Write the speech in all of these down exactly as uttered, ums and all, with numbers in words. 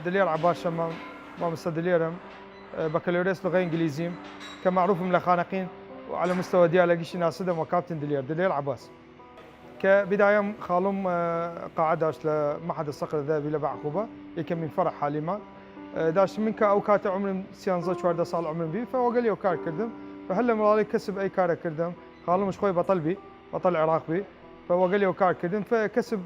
دلێر عەباس شەمام، مامۆستا دلێرم، ئە، بەکەلۆریۆس لوغەی ئنگلیزیم، کە مەعروفم لە خانەقین و عەلی مستەوە دیالەگیشی ناسدەم وە کاپتن دلێر، دلێر عەباس. کە بدایم خاڵم، ئە، قاعە داشت لە مەحەد سەقر دەبی لە بەعقوبە، یەکەمین فەرع حالیما. ئە، داشت من کە ئەو کاتە عمرم سیانزە چواردە ساڵ عمرم بی، فە وەگەل یەو کار کردم، فە هەر لە مڵاڵی کەسب ئەی کارە کردم، خاڵمش خۆی بەتەل بی، بەتەل عێراق بی، فە وەگەل یەو کار کردم، فە کەسب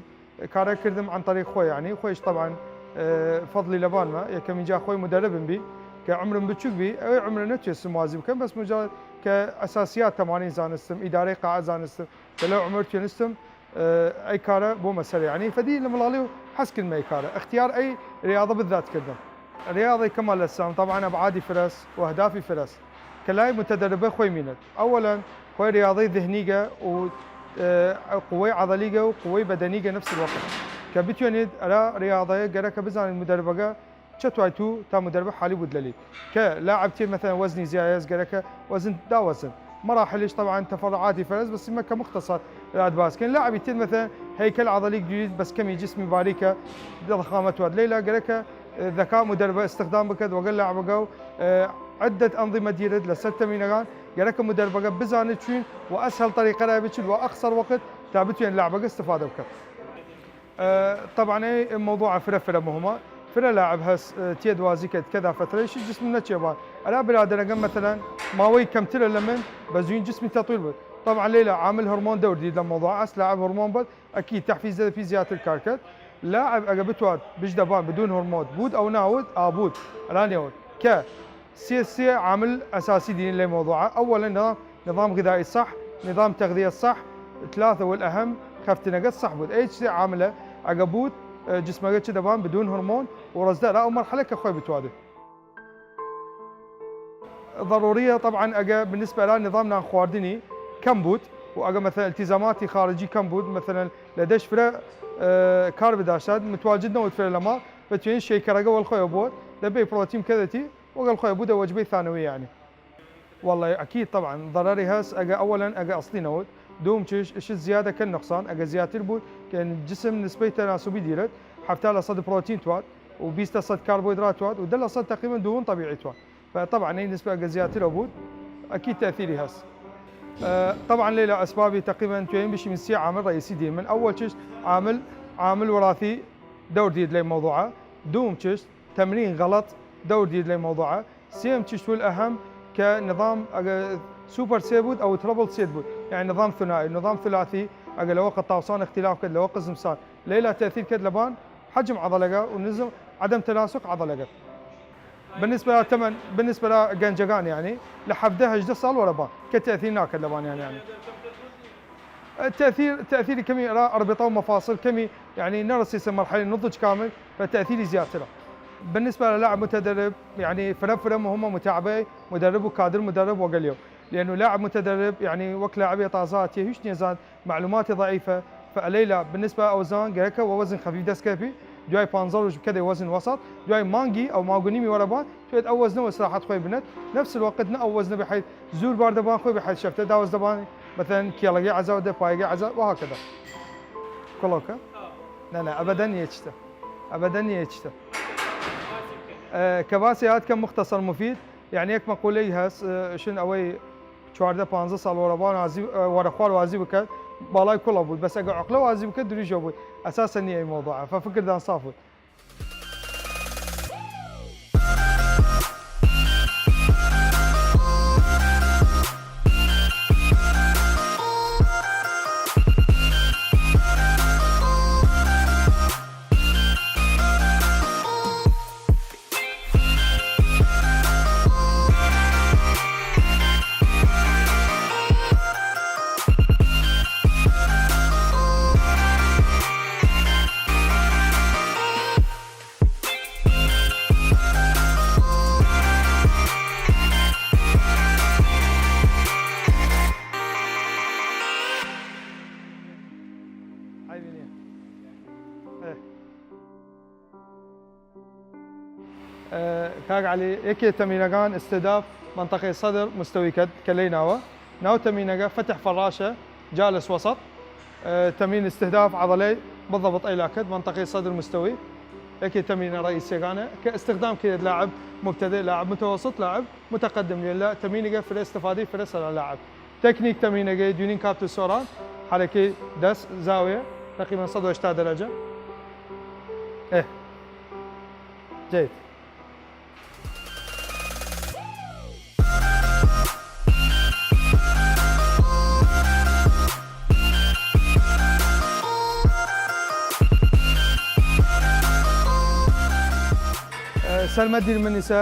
کارە کردم عن طریق خۆی، یعنی، خۆیش طبعا، ئە، فەضلی لەبانمە، یەکەمین جا خۆی مدربم بی، کە عمرم بچوک بی، ئەوەی عمرە نەتوێستم وازی بکەم، بەس مجا کە ئەساسیات تەمانین زانستم، ئیدارەی قاعە زانستم، کە لەو عمر توێنستم، ئە، ئەی کارە بۆمە سەر، یعنی، فەدی لە مڵاڵی و حەز کردمە ئەی کارە، ئختیار ئەی ریاضە بالذات کردم. ریاضەی کەمال ئەجسام، طبعا ئەبعادی فرەس و ئەهدافی فرەس. کە لای متدربە خۆی مینەت. ئەوەلەن خۆی ریاضەی ذهنیگە و، ئە، قوەی عەضەلیگە و قوەی بەدەنیگە نفس الوقت. کە بتوێنید ئەرا ریاضەیە گەرەکە بزانید مدربەگە چە توای تو تا مدربە حالی بود لەلی. کە لاعب تێ مثلا وزنی زیایەس گەرەکە وزن داوەزن. مراحلش طبعا تفرعاتی فرەس بەس مە کە مختصر راد باس کەین. لاعبی تێ مثلا هیکل عەضەلیگ دوید بەس کەمی جسمی باریکە ضخامەت واد. لەیلا گەرەکە ذەکا مدربە استخدام بکەد وەگەل لاعبەگە و، ئە، عدەت ئەنظیمە دیرد لەسەر تەمرینەگان، گەرەکە مدربەگە بزانێت چوین و ئەسهەل طریقە را بچید و ئەقسەر وەقت تا بتوێن لاعبەگە استفادە بکەد. ئە، طبعا ئەی مەوضوعە فرە فرە مهمە، فرە لاعب هەس، ئە، تێد وازی کەد کەدا فترەیشی جسم نەچێ بان. ئەرا برادەرەگەم مثلا ماوەی کەمترە لە من بە زوین جسمی تەطویر بود. طبعا لەیلا عامل هرمون دەور دید لە مەوضوعە، ئەس لاعب هرمون بد، ئەکی تەحفیز دەپی زیاتر کار کەد. لاعب ئەگە بتواد بجدە بان بدون هرمۆن بود ئەو ناود ئابود ئەرا نێود. کە سێ، سێ عامل ئەساسی دینی لەی مەوضوعە. ئەوەلە نظام، نظام غذایی صح، نظام تغذیە صح، تلاثە والأهم خەفتنەگەت صح بود. ئەی سێ عاملە ئەگە بود، ئە، جسمەگە چ دەبان بدون هرمۆن و رەزدە ئەرا ئەو مەرحەلە کە خۆی بتوادێ. ضروریە طبعا ئەگە بالنسبە لە نظام نان خواردنی کەم بود و ئەگە مثلا التزاماتی خارجی کەم بود، مثلا لە دەش فرە، ئە، کار بداشتاد، متواجد نەود فرە لەما، بتوین شەیکەرەگە وەل خۆی بود، لە بی پروتین کەدەتی وەگەل خۆی بودە وەجبەی ثانوی یعنی. والله اكيد طبعا ضرری هەس ئەگە ئەوەلەن ئەگە ئەسڵی نەود. دوم چش، اش زیادە کە نقصان، ئەگە زیاتر بود کە جسم نسبەی تناسبی دیرد، هەفتا لە سەد پروتین تواد و بیست لە سەد کاربوهیدرات تواد و دە لە سەد تقریبا دوون طبیعی تواد. فطبعا ئەی نسبە ئەگە زیاتر بود، اكيد تأثیری هەس. ئە، طبعا لەیلا ئەسبابی تقریبا توین بشی من سێ عامل رئیسی دین من. ئەوەل چش عامل، عامل وراثی دەور دید لەی مەوضوعە. دوم چش تمرین غلط دەور دید لەی مەوضوعە. سێم چشت والأهم کە نظام ئەگە سوپر سێ بود ئەو تربل سێ بود، یعنی نظام ثنائي، نظام ثلاثي ئەگە لەوە قە تاوسان اختلاف کەد لەوە قە زمسان لەیلا تأثیر کەد لەبان حجم عضلەگە و نظم عدم تناسق عضلەگە. بالنسبە لە تەمەن، بالنسبە لە گەنجەگان یعنی لە حەڤدە هەژدە ساڵ وەرە بان کە تأثیر ناکەد لەبان یعنی، یعنی. تأثیر، تأثیری کەمی ئەرا ئەربطە و مەفاصل کەمی، یعنی نەڕسیسە مەرحەلەی نضج کامل، فە تأثیری زیاترە. بالنسبە لە لاعب متدرب، یعنی فرە فرە مهمە متابعەی مدرب و کادر مدرب وەگەلیەو. لأنه لاعب متدرب، یعنی وەک لاعبێ تازە هاتیە، هیچ نیەزان، معلوماتی ضعیفە، فە ئەلەیلا بالنسبە ئەوزان گەرەکە وە وزن خەفیف دەس کەفی، دوای پانزە روژ بکەدە وزن وسط، دوای مانگی ئەو مانگ و نیمی وەرە بان، توێد ئەو وەزنە و ئیسراحەت خوەی بنەد، نەفس الوەقت نە ئەو وەزنە بحەید زوور بار دەبان خوەی بحەید شەفتە داوەز دەبان، مەسەلەن کێڵەگەی عەزا و دە پایەگەی عەزا و هەکەدا. کوڵەوکە؟ نە، نە، ئەبەدەن نیە چتە. ئەبەدەن نیە چتە. ئە، کە باسی هات کە مختصر مفید، یعنی یەک مەقولەی هەس، ئە، شن ئەوەی چواردە پانزە ساڵ وەرە بان وازی، ئە، وەرە خوار وازی بکەد، باڵای کوڵە بود، بەس ئەگە عقلە وازی بکەد، درویژە بود. ئەساسە نیە ای مەوضوعە. فە فکردان ساف بود. ئە، کاک عەلی، یەکێ تەمرینەگان استهداف منطقەی سەدر مستەوی کەد کە لەی ناوە. ناو تەمرینەگە فتح فراشە، جالس وسط. ئە، تەمرین استهداف عضلەی بالضبط ئەیلا کەد منطقەی سەدر مستەوی. یەکێ تەمرینە ڕەئیسیەگانە کە ئستخدام کەێد لاعب مبتدئ، لاعب متوسط، لاعب متقدم، لە تەمرینەگە فرە ئستفادەی فرە سەرا لاعب. تەکنیک تەمرینەگەی دوینین کاپت و سۆران، حرەکەی دەس زاویە تقریبا سەد و هەشتا دەرەجە. ئێ. جەید. ئە، سەرمە دیر من ئیسە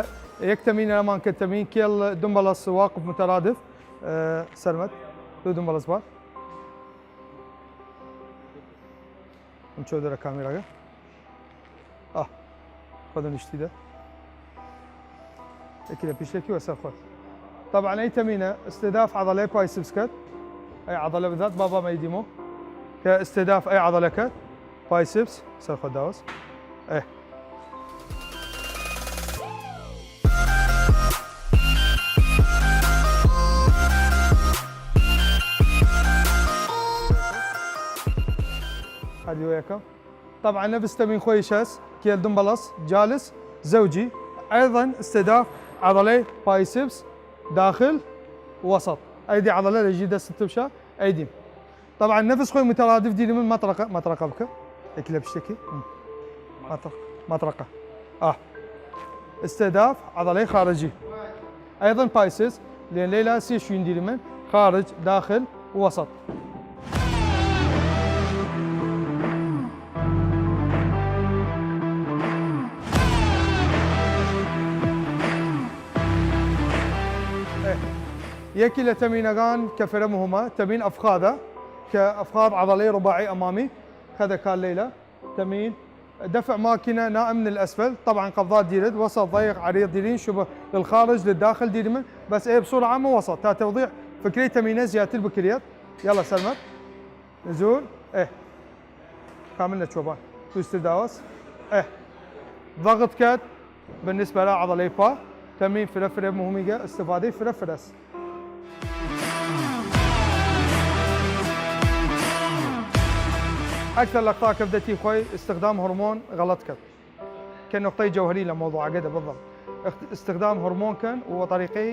یەک تەمین ئەمان کە تەمین کێڵ دمبەڵەس واقف مترادف. ئە، سەرمەت دو دمبەڵەس بار. من چۆ دەرە کامێراگە. ئاه. خۆ دەنیشتی دە. یەکی لە پیشلێکی وە سەر خۆت. طبعا ئەی تەمینە استهداف عضلەی پایسپس کەت. ئەی عضلە بذات بابا مەیدیمۆ. کە استهداف ئەی عضلە کەت. پایسپس سەر خۆت داوەس. ئێ. هەر دوو یەکەم. طبعا نفس تەمین خوەیش هەس، کێل دمبەڵەس، جالس، زەوجی، ئەیضا استهداف عضلەی پایسپس داخل وسط. ئەیدی عضلە لە ژی دەست تمشا، ئەیدیم. طبعا نفس خوەی مترادف دیری من مطرقە، مطرقە بکە. ئەکی لە پشتەکی. مطرق-، مطرقە. ئاه. استهداف عضلەی خارجی. ئەیضا پایسپس، لێن لەیلا سی شوین دیری من، خارج، داخل، وسط. ئێ. یەکی لە تەمینەگان کە فرە مهمە، تەمین ئەفخادە، کە ئەفخاد عضلەی رباعی ئەمامی، خەدە کار لەیلا. تمرين دفع ماكينة نائم من الأسفل، طبعا قبضات ديرد، وسط ضيق عريض ديرين، شبه للخارج للداخل ديرمن، بس ايه بصورة عامة وسط، تا توضيح فكري تمرينة زيادة بكريات. يلا سلمت. نزول. ايه. كامل نتشوبان. توستر داوس. ايه. ضغط كات. بالنسبة لعضلة پا، تمرين فرە فرە مهمیگە، استفادەی فرە فرەس. ئەکثەر لە قتا کەفتەتی خوەی استخدام هورمۆن غەڵەت کەن، کە نقطەی جەوهەری لە مەوضوعەگە دە بڵدم. اخت-، استخدام هورمۆن کەن و طریقەی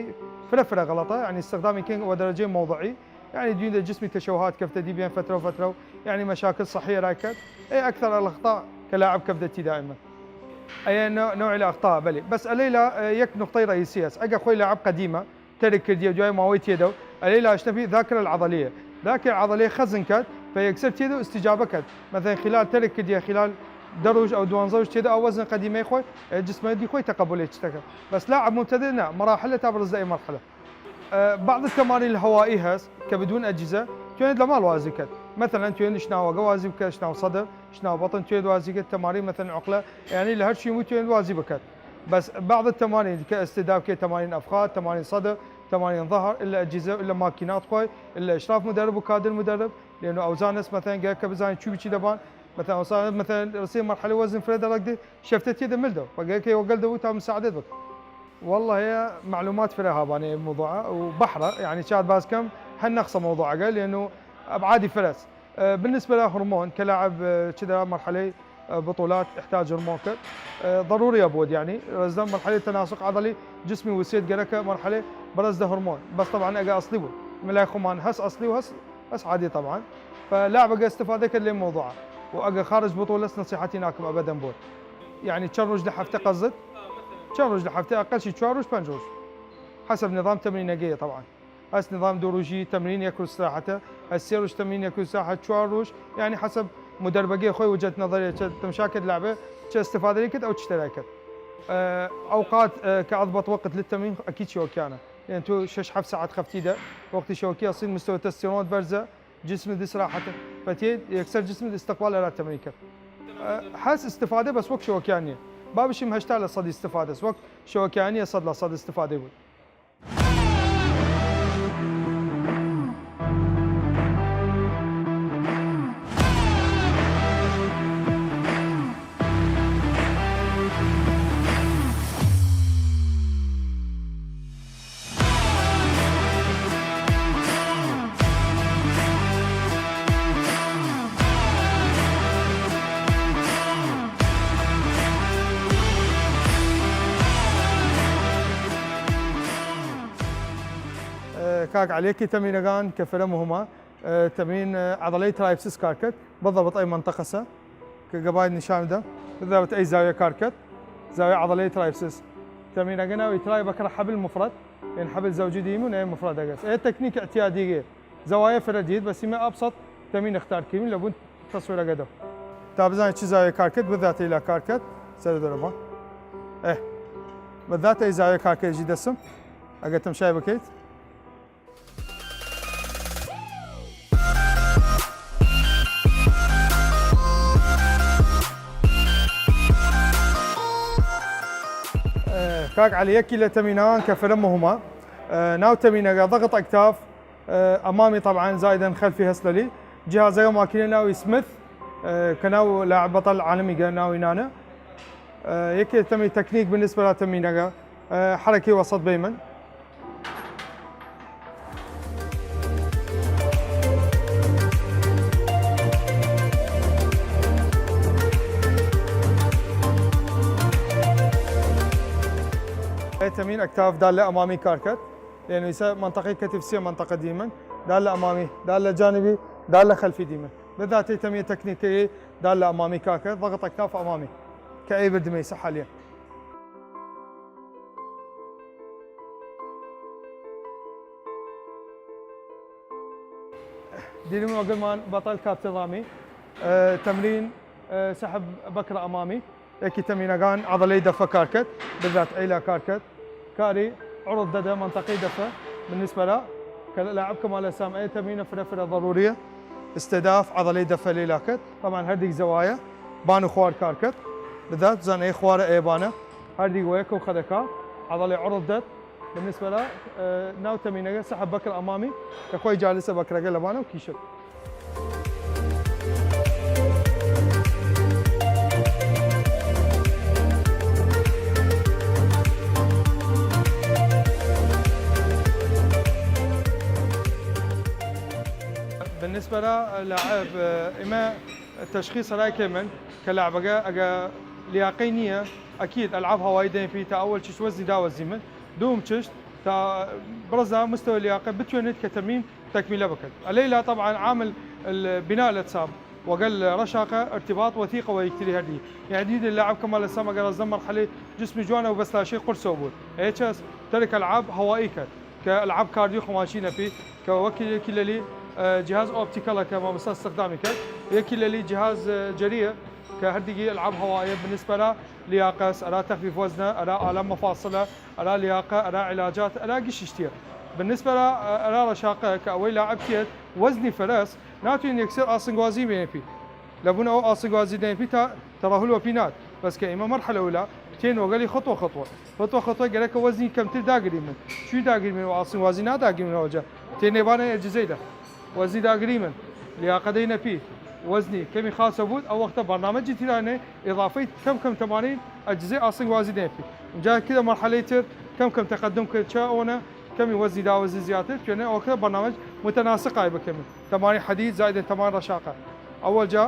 فرە فرە غەڵەتە، یعنی استخدامی کەن وە دەرەجەی مەوضوعی، یعنی دوین دە جسمی تشوهات کەفتە دی بین فترە و فترە و، یعنی مشاکل صحیە رای کەن. ئەی ئەکثەر ئەلخطا کە لاعب کەفتەتی دائما. ئەی نوع، نوع لە ئەخطا، بەلی. بەس ئەلەیلا، ئە، یەک نقطەی رئیسی هەس. ئەگە خوەی لاعب قەدیمە، تەرک کردیە دوای ماوەی تێدەو، ئەلەیلا ئەشنەفی ذاکرە العضلیە. ذاکرە عضلیە خەزن کەد، فە یەکسەر تێدە و استجابە کەد. مەسەلەن خلال تەرک کردیە، خلال دە روژ ئەو دوانزە روژ تێدە ئەو وەزن قەدیمەی خوەی، ئە، جسمەیەتی خوەی تەقەبولێ چتەکە. بەس لاعب مبتدئ نە، مراحلە تا بەرز دە ئەی مرحلە. ئە، بعض التمارين الهوائية هەس کە بدون ئەجیزە، توێنێد لە ماڵ وازی کەد. مەسەلەن توێنێد شناوەگە وازی بکەد، شناو سەدر، شناو بەتن توێنێد وازی کەد، تەمارین مەسەلەن عقلە، یعنی لە هەر چی مو توێنێد وازی بکەد. بەس بعض التمارين کە استهداف کەێد تمارین ئەفخاد، تمارین سەدر، تمارین ظهر، الا ئەجیزە، الا ماکینات خوەی، الا اشراف مدرب و کادر مدرب، لەنو ئەوزان هەس مەسەلەن گەر کە بزانین چوی بچی دەبان، مەسەلەن ئەوزان مەسەلەن رەسێ مەرحەلە وەزن فرە دەڵەک دی، شەفتە تێدە ملدەو، وەگەر کە وەگەل دەبو تا مساعدەت بکەد. والله هەیە معلومات فرە هابانێ موضوعە و بەحرە، یعنی چاد باز کەم هەن نەخسە موضوعەگە، لەنو ئەبعادی فرەس. ئە، بالنسبە لە هورمۆن کە لاعب، ئە، چ دە مەرحەلەی، ئە، بطولات احتاج هورمۆن کەد، ئە، ضرورية بود، یعنی، ئە، زە مەرحەلەی تناسق عضلی جسمی وسێد گەرەکە مەرحەلەی بەرز دە هورمۆن. بەس طبعا ئەگە ئەسلی بود. ملای خومان هەس ئەسلی و هەس، هەس عادی طبعا. فلاعب ئەگە استفادە کەد لێ موضوعە. و ئەگە خارج بطولە نەسیحەتی ناکم ئەبەدەن بود. یعنی چەن روژ لە هەفتە قەزد؟ چەن روژ لە هەفتە؟ ئەقەل شی چوار روژ، پەنج روژ. حسب نظام تمرینەگەیە طبعا. هەس نظام دو روژی تمرین یەک روژ استراحەتە، هەس سێ روژ تمرین یەک روژ استراحەت، چوار روژ، یعنی حسب مدربەگەی خوەی وجهت نظریە چە تمشا کەد لەعبە، چە استفادەی کەد، ئەو چ تەرای کەد. ئە، ئەوقات، ئە، کە عضبت وقت للتمرین ئەکی چیوەکیانە. یعنی تو شەش هەفت ساعت خەفتی دە، وەختی شەوەکی ئەسین مستوە تستێرۆنت بەرزە، جسم دس راحەتە. فەتێ یەکسەر جسم استقبال ئەرا تمرین کەد. ئە، هەس استفادە بەس وەک شەوەکیان نیە. با بشیم هەشتا لە سەدی استفادەس، وەک شەوەکیان نیە سەد لە سەد استفادەی بود. کاک عەلی، یەکی تەمرینەگان کە فرە مهمە، ئە، تەمرین، ئە، عەضەلەی ترایپسس کار کەێد، بەزەبت ئەی مەنتەقەسە کە گە باید نیشان بدەم، بەزەبت ئەی زاویە کار کەێد، زاویە عەضەلەی ترایپسس. تەمرینەگە ناوی ترای بەکڕە حەبل مفرەد، یان حەبل زەوجی دیمن، ئەی مفرەدەگەس. ئەی تەکنیک ئەتیا دیگە زەوایە فرە دید، بەس ئیمە ئەبسەت تەمرین ئختار کەیم لەبون تەسویرەگە دەو. تا بزانێت چی زاویە کار کەێد، بذات ئەیلا کار کەێد، سەر دەرەبا. ئە، بذات ئەی زاویە کار کەێد جی دەسم، ئەگە تەمشای بکەیت. ئە، کاک عەلی، یەکی لە تەمرینەگان کە فرە مهمە، ئە، ناو تەمرینەگە ضغط أكتاف، ئە، ئەمامی طبعا زائدا خەلفی هەس لەلی. جیهازەگە ماکینە ناوی سمیث، ئە، کە ناو لاعب بەتەڵ عالەمیگە ناوی نانە. ئە، یەکی تەمرین تەکنیک بالنسبە لە تەمرینەگە، ئە، حەرەکەی وەسەت بەیمن. ئەی تەمرین ئەکتاف دال لە ئەمامی کار کەێد، یەعنی ئیسە مەنتەقەی کەتف سێ مەنتەقە دیمن، دال لە ئەمامی، دال لە جانبی، دال لە خەلفی دیمن. بذات ئەی تەمرین تەکنیکەگەی دال لە ئەمامی کار کەێد، ضغط أكتاف أمامي، کە ئەی بردمە ئیسە حالیە. دیرم وەگەرمان بەتەڵ کابتن ڕامی، ئە، تەمرین، ئە، سەحب بەکڕە ئەمامی. یەکی تەمرینەگان عەضەلەی دەفە کار کەێد، بذات ئەیلا کار کەێد. کاری عرض دەێدە مەنتەقەی دەفە بالنسبە لە کە لاعب کەمال ئەسام ئەی تەمرینە فرە فرە ضروریە. استهداف عەضەلەی دەفە لەیلا کەێد. طبعا هەردیگ زەوایە بان و خوار کار کەێد. بذات زان ئەی خوارە ئەی بانە. هەردیگ وە یەکەو خەدەکا عەضەلەی عرض دەێد. بالنسبە لە، ئە، ناو تەمرینەگە سەحب بەکڕە ئەمامی کە خوەی جالسە بەکڕەگە لەبانەو کیشک. بالنسبە لە لاعب، ئە، ئیمە تەشخیص ئەرا کەیمن کە لاعبەگە ئەگە لیاقەی نییە، ئەکید ئەلعاب هەوایی دەیمپی تا ئەوەل چشت وەزنی داوەزیمن. دووم چشت تا بڕزا مستەوە لیاقە بتوێنێت کە تەمرین تەکمیلە بکەێت. ئەلەیلا طبعا عامل البناء لە چام وەگەل رەشاقە ارتباط وثیقە وە یەکتری هەردی. یەعنی دە لاعب کەمال ئەسام ئەگەر ئەزە مەرحەلەی جسمی جوانە و بەس لاشەی قورسەو بوود. ئەی چەس تەرک ئەلعاب هەوایی کەێد کە ئەلعاب کاردیۆ خماشی نەپی کە وەکی یەکی لەلی، ئە، جیهاز ئۆپتیکەڵە کە مامۆستا استخدامی کەێد، یەکی لەلی جیهاز، ئە، جەریە کە هەردیگی ئەلعاب هەوایە بالنسبە لە لیاقەس، ئەرا تەخفیف وەزنە، ئەرا ئالە مەفاصلە، ئەرا لیاقە، ئەرا علاجات، ئەرا گشتیشتیە. بالنسبە لە، ئە، ئەرا رەشاقە کە ئەوەی لاعب کەێد وەزنی فرەس ناتوین یەکسەر ئاسنگوازی بێنێ پی. لەبون ئەو ئاسنگوازی دەێن پی تا تەڕەهول وەپی ناد. بەس کە ئیمە مەرحەلە ئولا تێن وەگەلی خطوە خطوە. خطوە خطوە گەرەکە وەزنی کەمتر داگریمن. چوی داگریمن و ئاسنگوازی ناداگریمن ئەوجا. تێنێبانە ئەرجزەیدە. وەزنی داگریمن. لیاقە دەینە پی. وەزنی کەمی خاسە بوود، ئەو وەختە بەرنامەجی تیرانێ ئضافەی کەم کەم تەمانین ئەرجزەی ئاسنگوازی دەێن پی. ئەوجا کردە مەرحەلەی تر کەم کەم تەقەدم کرد چە ئەوەنە کەمی وەزنی داوەزی زیاتر، توێنێ ئەوەکە بەرنامەج متناسقای بکەمن. تەمانی حەدید زائدە تەمان رەشاقە. ئەوەجا،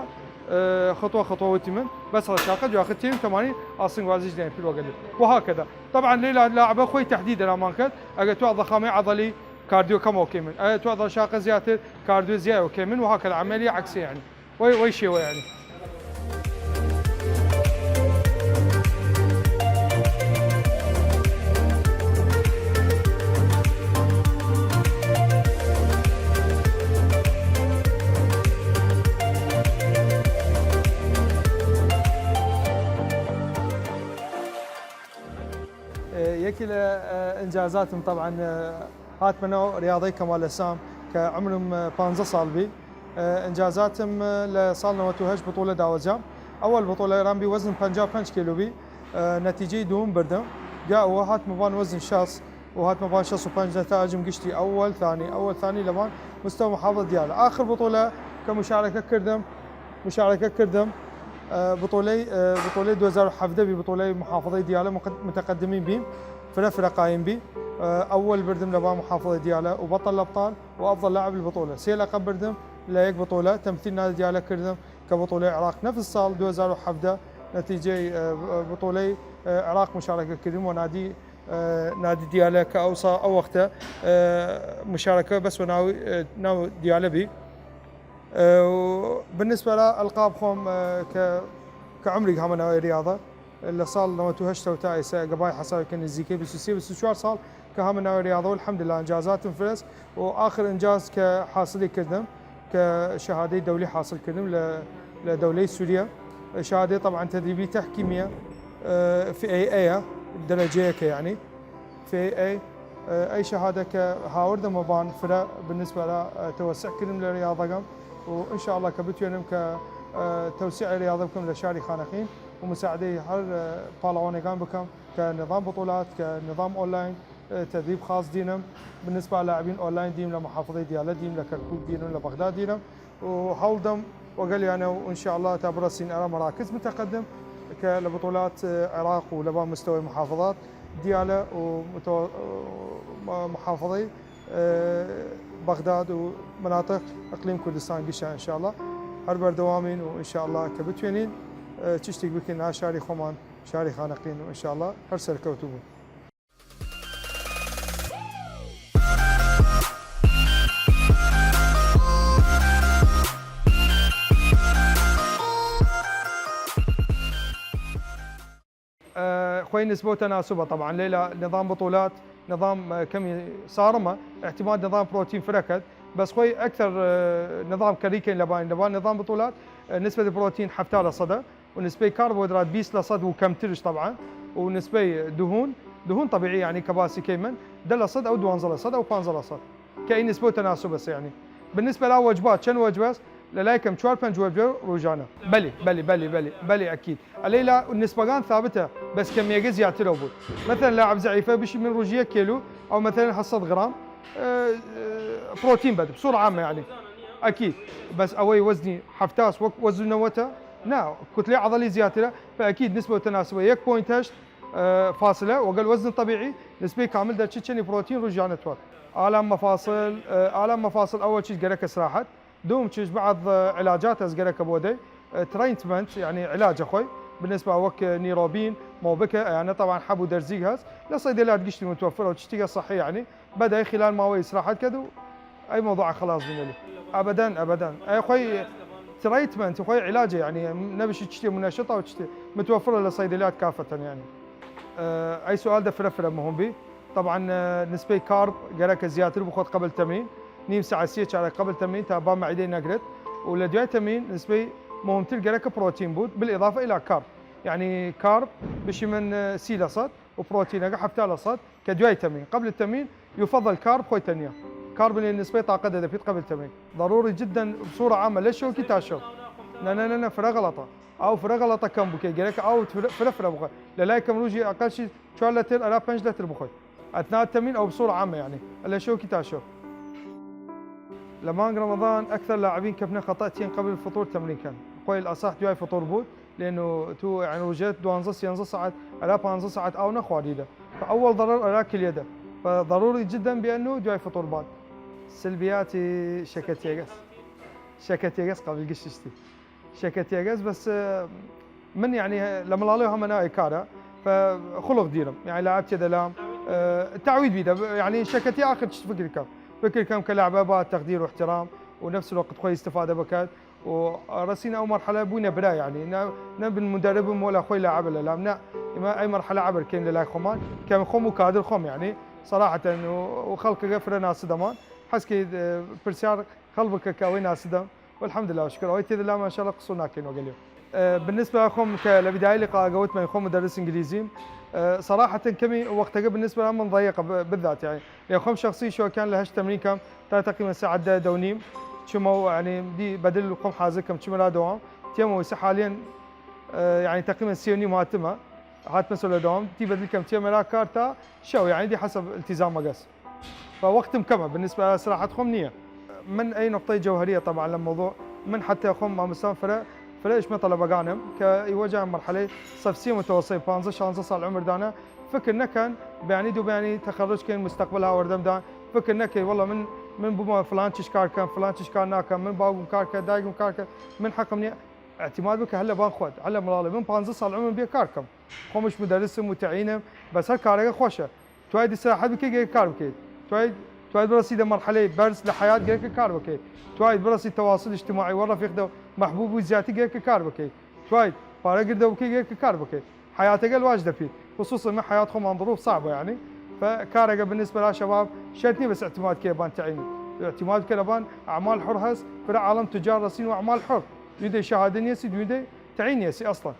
ئە، خطوە خطوە وتیمن، بەس رەشاقە جواخر تیم تەمانی ئاسنگوازیش دەێن پی وەگەلی. وهكذا. طبعا لەیلا لاعبە خوەی تەحدید دەرامان کەێد، ئەگە تو ضخامەی عەضەلی کاردیۆ کەمەو کەیمن. ئەگە تو رەشاقە زیاتر کاردیۆ زیایەو کەیمن، وهكذا عملیە عەکسیە یەعنی. وەی، وەی شێوە یەعنی. ئە، یەکی لە، ئە، ئنجازاتم طبعا، ئە، هاتمە ناو ریاضەی کەمال ئەسام کە عمرم، ئە، پانزە ساڵ بی. ئە، ئنجازاتم، ئە، لە ساڵ نەوەت و هەشت بطولە داوەجام. ئەوەل بطولە ئێران بی وەزن پەنجا و پەنج کیلو بی، ئە، نەتیجەی دووم بردم. جا ئەوە هاتمە بان وەزن شەست و هاتمە بان شەست و پەنج نەتاجم گشتی ئەوەل ثانی، ئەوەل ثانی لەبان مستەوە محافظە دیالە. ئاخر بطولە کە مشارەکە کردم، مشارەکە کردم، ئە، بطولەی، ئە، بطولەی دو هەزار و حەڤدە بی، بطولەی محافظەی دیالە مقد-، متقدمین بیم، فرە فرە قایم بی. ئە، ئەوەل بردم لەبان محافظەی دیالە و بطل الأبطال و أفضل لاعب البطولە. سێ لەقەب بردم لە یەک بطولە، تەمثیل نادی دیالە کردم کە بطولەی عراق نەفس ساڵ دو هەزار و حەڤدە نەتیجەی، ئە، بطولەی، ئە، عراق مشارەکە کردم و نادی ئە، نادی دیالە کە ئەوسا ئەو وەختە، ئە، مشارەکە بەس وە ناو، ئە، ناو دیالە بی. ئە، و بالنسبە لە ئەلقاب خۆم، ئە، کە، کە عمریگ هەمە ناوی ریاضە، لە ساڵ نەوەد و هەشتەوە تا ئێسە گەبای حەساوی کە نزیکەی بیست و سێ بیست و چوار ساڵ کە هەمە ناوی ریاضە و الحمدلله ئنجازاتم فرەس و ئاخر ئنجاز کە حاسلی کردم کە شەهادەی دەولی حاسل کردم لە، لە دەولەی سوریە. شەهادەی طبعا تدریبی تحکیمیە، ئە، فی ئەی ئەیە، دەرەجە یەکە یەعنی. فی ئەی، ئە، ئەی شەهادە کە هاوردەمە بان فرە بالنسبە لە، ئە، تەوەسع کردم لە ریاضەگەم و ان شاء الله کە بتوێنم کە، ئە، تەوسیع ریاضە بکەم لە شاری خانەقین و مساعدەی هەر، ئە، پاڵەوانێگان بکەم کە نظام بطولات، کە نظام ئۆنلاین، ئە، تدریب خاص دینم. بالنسبە لاعبین ئۆنلاین دیم لە محافظەی دیالە دیم، لە کەرکوک دینم، لە بەغداد دینم. و هەوڵدەم وەگەلیانە و ان شاء الله تا بڕەسین ئەرا مراکز متقدم کە لە بطولات، ئە، عراق و لە با مستەوەی محافظات دیالە و متەوە-، ئە، محافظەی، ئە، بەغداد و مناطق اقلیم کوردستان گشە ان شاء الله هەر بەردەوامین و ان شاء الله کە بتوێنین، ئە، چشتیک بکەین نا شاری خۆمان، شاری خانەقین و ان شاء الله هەر سەرکەوتوو بوون. ئە، خوەی نسبە و تەناسبە طبعا لەیلا نظام بطولات، نظام، ئە، کەمی ساڕمە، اعتماد نظام پروتین فرە کەد، بەس خوەی ئەکتەر، ئە، نظام کەری کەین لەبان، لەبان نظام بطولات، ئە، نسبەت پروتین حەفتا لە سەدە، و نسبەی کاربۆهیدرات بیست لە سەد و کەمترش طبعا، و نسبەی دهون، دهون طبیعی یەعنی کە باسی کەیمن، دە لە سەد ئەو دوانزە لە سەد ئەو پانزە لە سەد، کە ئی نسبە و تەناسب بەسە یەعنی. بالنسبە لا وەجبات، چەن وەجبەس؟ لە لای کەم چوار پەنج وەجبە رووژانە. بەلی، بەلی، بەلی، بەلی، بەلی ئەکید. ئەلەیلا نسبەگان ثابتە، بەس کەمیەگە زیاترەو بوود. مەسەلەن لاعب زەعیفە بشی من رووژی یەک کیلو، ئەو مەسەلەن هەشت سەد غرام، ئە، ئە، پروتین بەد، بسوڕ عامە یەعنی. ئەکید. بەس ئەوەی وەزنی حەفتاس وەک وەزن نەوەتە، نا، کوتلەی عەضەلی زیاترە، فە ئەکید نسبە و تەناسبە یەک پوینت هەشت، ئە، فاصلە وەگەل وەزن طبیعی، نسبەی کامل دەرچی چەنی پروتین رووژانە توەت. ئالام مەفاصل، ئە، ئالام مەفاصل ئەوەل چیت گەرەک ئیسراحەت، دوم چیت بعض، ئە، علاجات هەس گەرەکە بۆ دەی، ئە، تریتمنت، یەعنی علاجە خوەی، بالنسبە وەک، ئە، نیرۆبین، مۆبکە، ئەیانە طبعا حەب و دەرزیگ هەس، لە صیدلیات گشتی متوفرە و چشتیگە صحی یەعنی، بەدەی خلال ماوەی ئیسراحەت کەد و ئەی موضوع خلاص بینەلی. ئەبەدەن، ئەبەدەن. ئەی خوەی تریتمنت، خوەی علاجە، یەعنی نەبشی چشتی منشطە و چشتی متوفرە لە صیدلیات کافتەن یەعنی. ئە، ئەی سوال دە فرە فرە مهم بی. طبعا، ئە، نسبەی کارب گەرەکە زیاتر بخوەت قبل تەمرین، نیم ساعە سی چارەک قبل تەمرین تا با مەعیدەی نەگرێت و لە دویای تەمرین نسبەی مهمتر گەرەکە پروتین بوود، بالإضافة إلى کارب. یەعنی کارب بشی من، ئە، سی لە سەد و پروتینەگە حەفتا لە سەد کە دویای تەمرین. قبل التمرين يفضل كارب خوەی تەنیا. كارب لە نسبەی طاقەت دەدە پیت قبل تەمرین. ضروري جدا بصورة عامة لە شەوکی تا شەو. نە، نە، نە، نە، فرە غەڵەتە. ئاو فرە غەڵەتە کەم بکەی. گەرەکە ئاو فرە، فرە، فرە بخوەی. لە لای کەم رووژی ئەقەل شی چوار لەتر ئەرا پەنج لەتر بخوەی. أثناء التمرين ئەو بصورة عامة یەعنی. لە شەوکی تا شەو. لە مانگ رەمەضان ئەکتەر لاعبین کەفنە خەتای تیەن قبل فطور تەمرین کەن. خوەی الأصح دویای فطور بوود، لەنو تو یەعنی رووژێت دوانزە سیانزە ساعەت، ئەرا پانزە ساعەت ئاو نەخواریدە. فە ئەوەڵ ضرر ئەرا کلیەدە. فە ضروري جدا بی ئەنو دویای فطور بان. سلبیاتی شەکەتیەگەس. شەکەتیەگەس قبل گشتی. شەکەتیەگەس بەس، ئە، من یەعنی لە مڵاڵەی هەمە ناوی کارە، فە خڵق دیرم. یەعنی لاعب تێدە لام، ئە، تعوید بیدە. یەعنی شەکەتی ئاخر چ فکر کەم؟ فکر کەم کە لاعبە با تەقدیر و احترام و نفس الوقت خوەی استفادە بکات و رەسینە ئەو مەرحەلە بوینە برا یەعنی. نە، نە بن مدربم ولا خوەی لاعبە لە لام. نە، ئیمە ئەی مەرحەلە عەبر کەیم لە لای خوەمان کە خوەم و کادر خوەم یەعنی. صراحة و، و خەڵکەگە فرە ناسدەمان. حەز کەید، ئە، پرسیار خەڵ بکە کە ئەوەی ناسدەم. والحمد لله والشكر. ئەوەی تێدە لام ان شاء الله قسوور ناکەین وەگەلیو. ئە، بالنسبە خوەم کە لە بداية لقاءەگە وتمەی خوەم مدرس ئنگلیزیم. ئە، صراحة کەمی وەختەگە بالنسبە من ضيقە ب-، بالذات یەعنی. لە خوەم شخصی شوکیان لە هەشت تەمرین کەم تا تقريبا ساعەت دە، دە و نیم. چمە و یەعنی دی بەدل خوەم حازر کەم چمە را دەوام. تێمە ویسە حالیەن، ئە، یەعنی تقريبا سێ و نیم هاتمە. هاتمە سەر لە دەوام. دی بەدل کەم تێمە را کار تا شەو. یەعنی دی حەسەب التزامەگەس. فوەختم کەمە، بالنسبە لە سراحەت خوەم نییە. من ئەی نقطەی جەوهەریە طبعا لە موضوع. من حەتە خوەم مامۆستام فرە، فرە ئشمە طەلەبەگانم کە ئیوەجان مەرحەلەی سەف سی متەوەسەی پانزە شانزە ساڵ عمر دانە، فکر نەکەن بەیانی دوو بەیانی تەخەڕوج کەین مستەقبەل هاوردەم دان. فکر نەکەی وەڵا من، من بوومە فلان چیش کار کەم، فلان چیش کار ناکەم، من باوگم کار کە، دایگم کار کە، من حەقم نییە. اعتماد بکە هەر لە بان خوەت، هەر لە مڵاڵی. من پانزە ساڵ عمرم بێ کار کەم. خومش مدرسم و تعینم، بس هر کارگه خوشه. تواید استراحت بکەی، گەرەکە کار بکەی. تواید تواید برەسی دە مەرحەلەی بەرز لە حەیات، گەرەکە کار بکەی. تواید برەسی تەواسول اجتماعی وە رەفیق دە مەحبوب و زیاتی، گەرەکە کار بکەی. تواید پارە گردە بکەی، گەرەکە کار بکەی. حەیاتەگە لواج دەپی، خصوصا من حەیات خومان ظروف صعبە یعنی. فکارەگە بالنسبە لە شەباب شەرت نیە بس اعتماد کەی بان تعین، اعتماد کەی بان اعمال حر هەس. فرە عالم تجار رەسین و اعمال حر، دویدەی شهادە نیەسی، دویدەی تعین نیەسی اصلا.